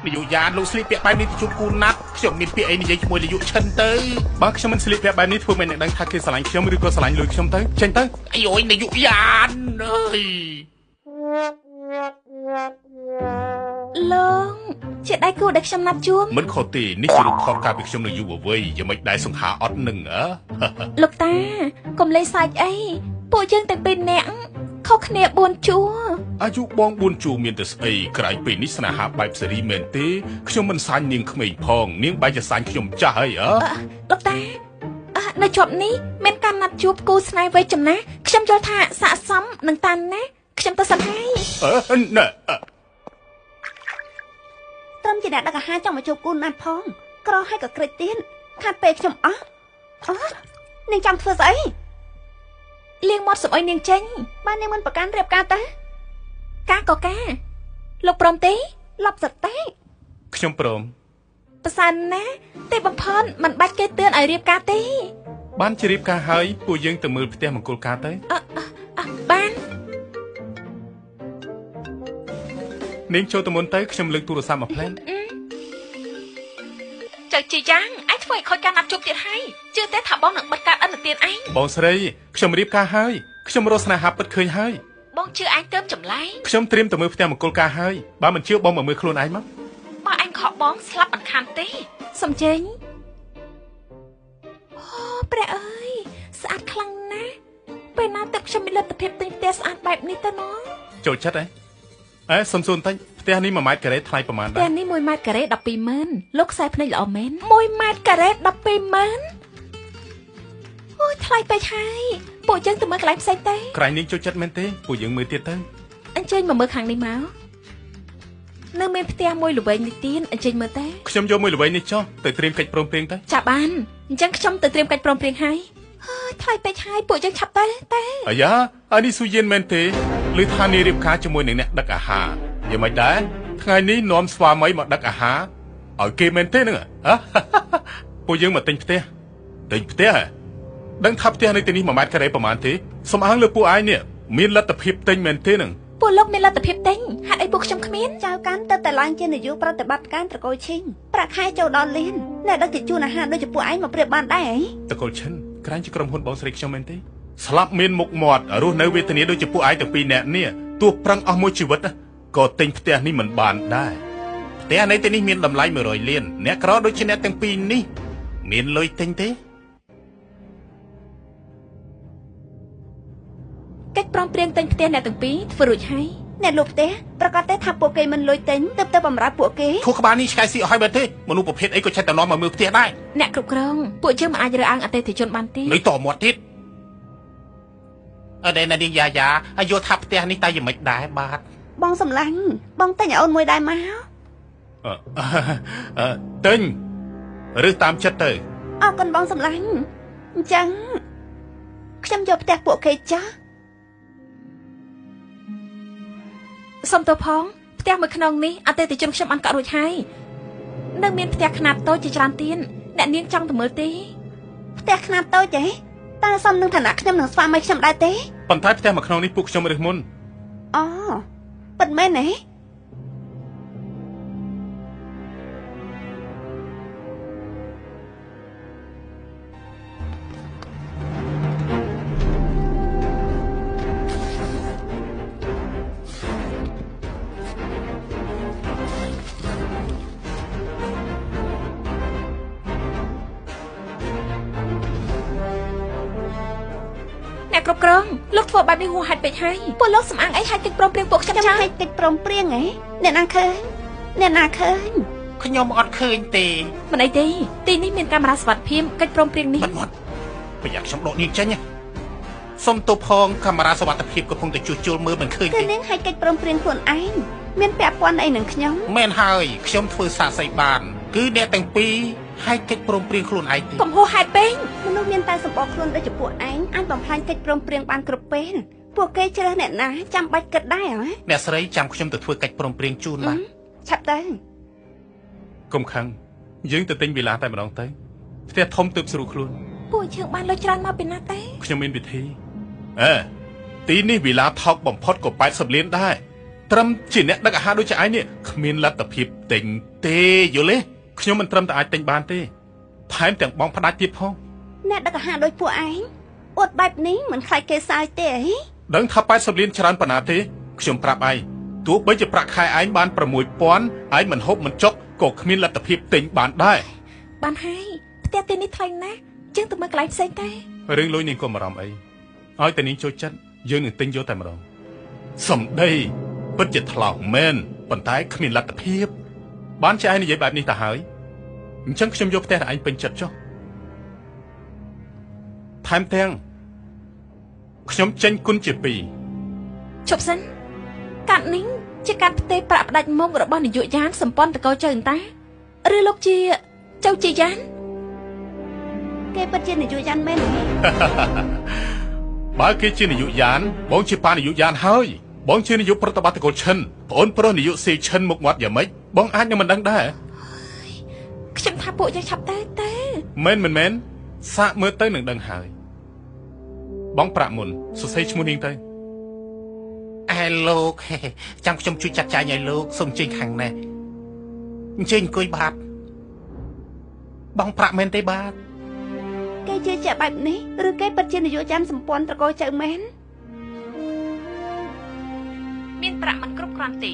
នាយកយ៉ានលោកស្លៀកពាក់បែបនេះទៅជួបគូណាត់ខ្ញុំមានពាក្យអីនិយាយជាមួយនាយកឈិនទៅ បើខ្ញុំមិនស្លៀកពាក់បែបនេះធ្វើមិនអ្នកដឹងថាគេស្រឡាញ់ខ្ញុំឬក៏ស្រឡាញ់លុយខ្ញុំទៅចេញទៅ អាយនាយកយ៉ានអើយ លោកជាដៃគូដែលខ្ញុំណាត់ជួប មិនខុសទេនេះជារូបថតកាលពីខ្ញុំនៅយុវវ័យយ៉ាងម៉េចដែរសង្ហាអត់នឹងអើ លោកតាកុំលេងសើចអីពួកយើងទាំងពីរនាក់ខុសគ្នា4ជួរ អាយុបង4ជួរមានតែស្អីក្រៃពេលនេះស្នេហាបែបសេរីមែនទេខ្ញុំមិនសាញ់នាងក្មេងផងនាងបែរជាសាញ់ខ្ញុំចាស់ហើយអើ លោកតានៅជាប់នេះមានការណាត់ជួបគូស្នេហ៍វ័យចំណាស់ខ្ញុំយល់ថាស័ក្តិសមនឹងតាន់ណាខ្ញុំទៅសិនហើយ អឺណែ ត្រឹមជាអ្នកដឹកអាហារចង់មកជួបគូណាត់ផងក្រឲ្យក៏ក្រិចទៀតខាត់ពេលខ្ញុំអស់អូនាងចង់ធ្វើស្អី លាងមាត់សម្អុយនាងចេញ បាននាងមិនប្រកាន់រៀបការតា ការក៏ការលោកព្រមទេ លប់សតេ ខ្ញុំព្រម ប្រសើរណាស់ទេបំផុនមិនបាច់គេទឿនឲ្យរៀបការទេ បានជារៀបការហើយពួកយើងទៅមើលផ្ទះមង្គលការទៅ អបាន នាងចូលទៅមុនទៅខ្ញុំលើកទូរស័ព្ទមកផ្លែ ចៅជីយ៉ាងឯងធ្វើឲ្យខូចការណាត់ជួបទៀតហើយជឿទេថាបងនឹងបិទការឥណទានឯង បងស្រីខ្ញុំរៀបការហើយខ្ញុំរកស្នេហាពិតឃើញហើយ បងជឿឯងទៅចម្លែង ខ្ញុំត្រៀមទៅមើលផ្ទះមង្គលការហើយបើមិនជឿបងមកមើលខ្លួនឯងមក បើឯងខកបងស្លាប់មិនខានទេសំចេញអូព្រះអើយស្អាតខ្លាំងណាស់ពេលណាទឹកខ្ញុំមានលទ្ធភាពទិញផ្ទះស្អាតបែបនេះទៅណោះ ចូលចិត្តហ៎អេសុំសួរបន្តិចផ្ទះនេះ1ម៉ែត្រការ៉េថ្លៃប្រហែល ដែរផ្ទះនេះ1ម៉ែត្រការ៉េ120,000លោកខ្សែភ្នែកល្អមែន1ម៉ែត្រការ៉េ120,000អូយថ្លៃពេកហើយពួកយើងទៅមើលកន្លែងផ្សេងទេ ក្រែងនាងចូលចិត្តមែនទេពួកយើងមើលទៀតទៅ អញ្ជើញមកមើលខាងនេះមកនៅមានផ្ទះមួយល្វែងនេះទៀតអញ្ជើញមើលទេ ខ្ញុំយកមួយល្វែងនេះចុះទៅត្រៀមកិច្ចព្រមព្រៀងទៅ ចាបានអញ្ចឹងខ្ញុំទៅត្រៀមកិច្ចព្រមព្រៀងហើយហើយថ្លៃពេកហើយពួកយើងឆាប់ទៅទេ អាយ៉ាអានេះស៊ូយៀនមែនទេឬថានាងរៀបការជាមួយនឹងអ្នកដឹកអាហារយ៉ាងម៉េចដែរថ្ងៃនេះនាំស្វាមីមកដឹកអាហារឲ្យគេមែនទេហ្នឹងហ៎ពួកយើងមកទិញផ្ទះទិញផ្ទះដឹងថាផ្ទះនៅទីនេះ1ម៉ែត្រការ៉េប្រហែលទេសំអាងលើពួកឯងនេះមានលទ្ធភាពទិញមែនទេនឹង ពួកលោកមានលទ្ធភាពទិញហេតុអីពួកខ្ញុំគ្មាន ចៅកាន់ទៅតែឡើងជានាយកប្រតិបត្តិការត្រកូលឈិញប្រាក់ខែចូលដល់លានអ្នកដឹកជញ្ជូនអាហារដូចជាពួកឯងមកប្រៀបបានដែរ ត្រកូលឈិនក្រែងជាក្រុមហ៊ុនបងស្រីខ្ញុំមែនទេស្លាប់មានមុខមាត់រស់នៅវេទនាដូចជាពួកឯងទាំងពីរនាក់នេះទោះប្រឹងអស់មួយជីវិតក៏ទិញផ្ទះនេះមិនបានដែរ ផ្ទះនៅទីនេះមានតម្លៃ100លានអ្នកក្រដូចជាអ្នកទាំងពីរនេះមានលុយទិញទេ កិច្ចព្រមព្រៀងទិញផ្ទះអ្នកទាំងពីរធ្វើរួចហើយ អ្នកលក់ផ្ទះប្រកាសទេថាពួកគេមិនលុយទិញទើបទៅបំរើពួកគេ ខួរក្បាលនេះឆ្កែស៊ីអស់ហើយមែនទេមនុស្សប្រភេទអីក៏ចេះតែនាំមកមើលផ្ទះដែរ អ្នកគ្រប់គ្រងពួកយើងមិនអាចរើសអើងអតិថិជនបានទេ នៅតមាត់ទៀតអត់ដែរណានាងយ៉ាយ៉ាហើយយល់ថាផ្ទះនេះតែយ៉ាងម៉េចដែរបាទ បងសម្លាញ់បងទិញឲ្យអូនមួយដែរមក អឺទិញឬតាមចិត្តទៅ អរគុណបងសម្លាញ់អញ្ចឹងខ្ញុំយកផ្ទះពួកគេចាស់ សុំទោសផងផ្ទះមួយក្នុងនេះអតិថិជនខ្ញុំបានកក់រួចហើយនៅមានផ្ទះខ្នាតតូចជាច្រើនទៀតអ្នកនាងចង់ទៅមើលទេ ផ្ទះខ្នាតតូចទេតើសមនឹងឋានៈខ្ញុំនិងស្វាមីខ្ញុំដែរទេ ប៉ុន្តែផ្ទះមួយក្នុងនេះពួកខ្ញុំរើសមុន អូពិតមែនទេ គ្រប់គ្រងលោកធ្វើបែបនេះហួសហេតុពេកហើយពួកលោកសំអាងអីហេតុកិច្ចព្រមព្រៀងពួកខ្ញុំ ចាំហេតុកិច្ចព្រមព្រៀងហ៎អ្នកណាឃើញអ្នកណាឃើញ ខ្ញុំអត់ឃើញទេ មិនអីទេទីនេះមានកាមេរ៉ាសុវត្ថិភាពកិច្ចព្រមព្រៀងនេះ មិនមាត់ប្រយ័ត្នខ្ញុំដកនាងចេញសុំទោសផងកាមេរ៉ាសុវត្ថិភាពកំពុងតែជួសជុលមើលមិនឃើញ ទេគឺនាងហេតុកិច្ចព្រមព្រៀងខ្លួនឯងមានពាក់ព័ន្ធអីនឹងខ្ញុំ មែនហើយខ្ញុំធ្វើសាសីបានគឺអ្នកទាំងពីរហេតុកិច្ចព្រមព្រៀងខ្លួនឯងទេ កុំហួសហេតុពេក មនុស្សមានតែសម្បកខ្លួនដូចជាពួកឯងអាចបំផ្លាញកិច្ចព្រមព្រៀងបានគ្រប់ពេលពួកគេជ្រើសអ្នកណាចាំបាច់គិតដែរហ៎ អ្នកស្រីចាំខ្ញុំទៅធ្វើកិច្ចព្រមព្រៀងជូនបាទ ឆាប់ទៅ កុំខឹងយើងទៅទិញវីឡាតែម្ដងទៅផ្ទះធំទើបស្រួលខ្លួន ពួកយើងបានលុយច្រើនមកពីណាទេ ខ្ញុំមានវិធីអេទីនេះវីឡាថោកបំផុតក៏80លានដែរ ត្រឹមជាអ្នកដឹកអាហារដូចជាឯងនេះគ្មានលទ្ធភាពទិញទេយល់ទេខ្ញុំមិនត្រឹមតែអាចទិញបានទេថែមទាំងបងផ្ដាច់ទៀតផងអ្នកដឹកអាហារដូចពួកឯងអួតបែបនេះមិនខ្លាចគេសើចទេអីដឹងថា80លានច្រើនប៉ុណ្ណាទេខ្ញុំប្រាប់ឯងទោះបីជាប្រាក់ខែឯងបាន6000ឯងមិនហូបមិនចុកក៏គ្មានលទ្ធភាពទិញបានដែរបានហើយផ្ទះទីនេះថ្លៃណាស់ជាងទៅមើលកន្លែងផ្សេងទេរឿងលុយនាងកុំបារម្ភអីឲ្យតែនាងចូលចិត្តយើងនឹងទិញយកតែម្ដងសំដីពិតជាថ្លោមែនប៉ុន្តែគ្មានលទ្ធភាពបានជាឯងនិយាយបែបនេះទៅហើយអញ្ចឹងខ្ញុំយកផ្ទះតែឯងពេញចិត្តចុះថែមទាំងខ្ញុំចេញគុណជា2ជប់សិនកាត់នេះជាកាត់ផ្ទេរប្រាក់ផ្ដាច់មុខរបស់នាយកយ៉ានសម្ព័ន្ធតកោចៅតាឬលោកជាចៅជាយ៉ានគេពិតជានាយកយ៉ានមែនទេបើគេជានាយកយ៉ានបងជាប៉ានាយកយ៉ានហើយបងជានាយកប្រតិបត្តិតកូលឈិនប្អូនប្រុសនាយកសេឈិនមុខមាត់យ៉ាងម៉េចបងអាចនឹងមិនដឹងដែរខ្ញុំថាពួកយើងឆាប់ទៅទៅមែនមិនមែនសាកមើលទៅនឹងដឹងហើយបងប្រាក់មុនសរសេរឈ្មោះនាងទៅអែលោកចាំខ្ញុំជួយចាត់ចែងឲ្យលោកសូមជើញខាងនេះអញ្ជើញអង្គុយបាទបងប្រាក់មែនទេបាទគេជឿជាក់បែបនេះឬគេពិតជានាយកយ៉ានសម្ព័ន្ធត្រកូលចៅមែនមានប្រាក់មិនគ្រប់គ្រាន់ទេ